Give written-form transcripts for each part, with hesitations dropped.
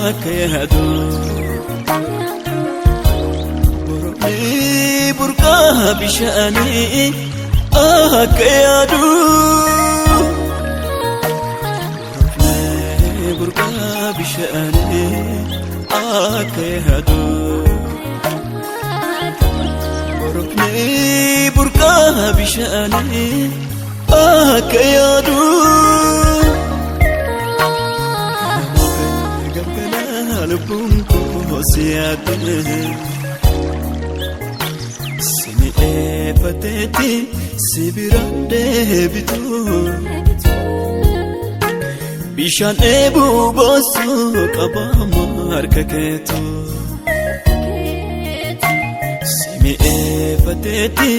Akka yaadu. Borofni burqaa bishaanii akka yaadu. Borofni burqaa bishaanii akka yaadu. Borofni burqaa bishaanii akka yaadu. Lubbuun koo si yaadde simi eeffateetti si biraan deebitu bishaan dheebuu baasu qabaama harka keetu simi eeffateetti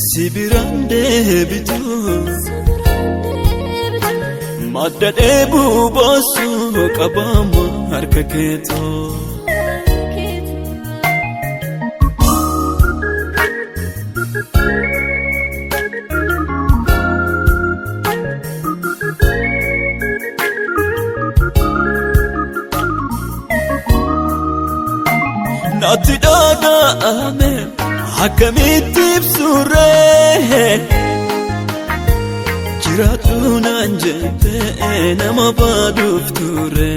si biraan deebitu madda dheebuu baasu qabaama harka keetu. Natti dhaga'ame akkamitti ibsurree jiraadhu naan jettee nama baaduuf ture.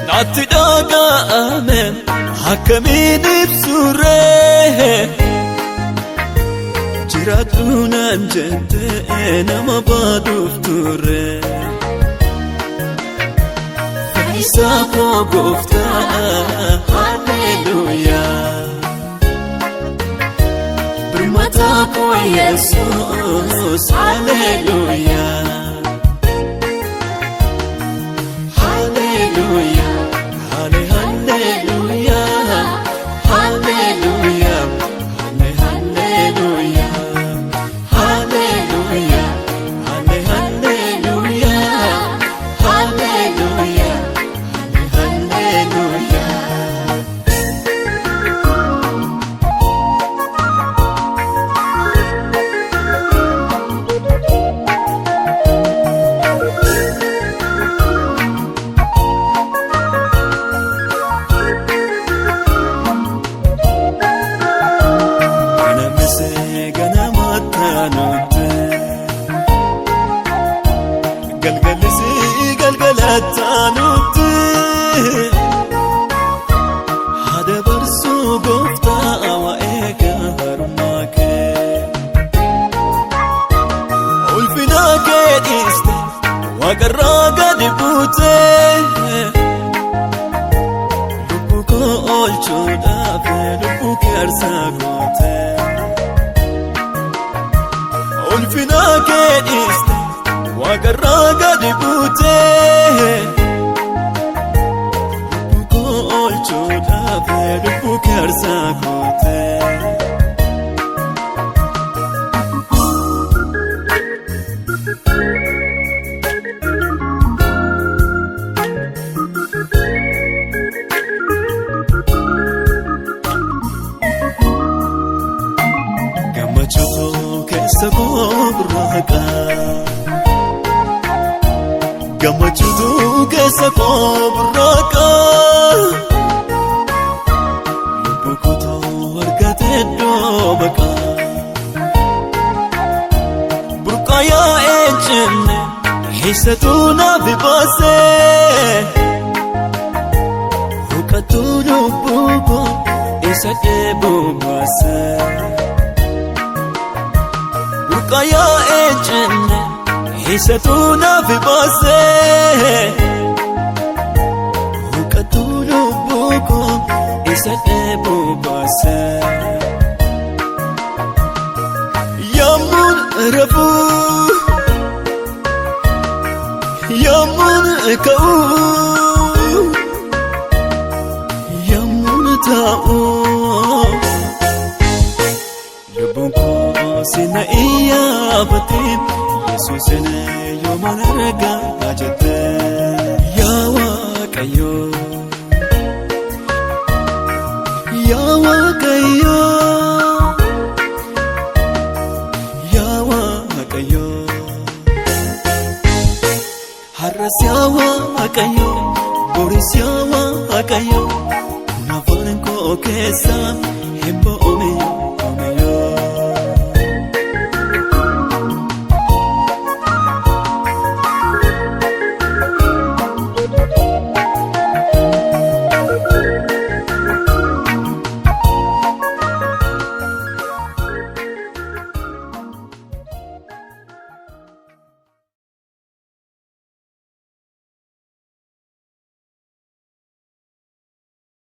Natti dhaga'ame akkamiin ibsurree jiraadhu naan jettee nama baaduuf ture. Fayyisaa koo gooftaa haleluuyaa. Birmataa koo Yesuus haleluuyaa. Haleluuyaa hale haleluuyaa haleluuyaa hale haleluuyaa haleluuyaa hale haleluuyaa haleluuyaa hale haleluuyaa. Ganamse ganamattanutte galgalisi galgalattanutte haada barsuu gooftaa waa'ee gaarummaa kee ulfina kee dhiiste waaqarraa gadi buute lubbuu koo oolchuudhaaf lubbuu kee aarsaa goote. Ulfina kee dhiiste waaqarraa gadi buute lubbuu koo oolchuudhaaf lubbuu kee aarsaa goote. Gammachuutu keessa koo burraaqa. Gammachuutu keessa koo burraaqa. Lubbuu kootu argate iddoo baqa. Burqaa yaa'ee jenne eessattuu naaf baasee. Huqqattuu lubbuu koo isa dheebuu baasee. Burqaa yaa'ee jenne eessattuu naaf baasee. Huqqattuu lubbuu koo isa dheebuu baasee. Yammuun rafuu yammuun ka'uu yammuun taa'uu lubbuun koo sina iyyaafate Yesuusin yooman argaa jette yaa Waaqayyo yaa Waaqayyo yaa Waaqayyo har'as yaa Waaqayyo. Waaqayyo, boris yaa Waaqayyo, kun afaan koo keessa hin ba'ume.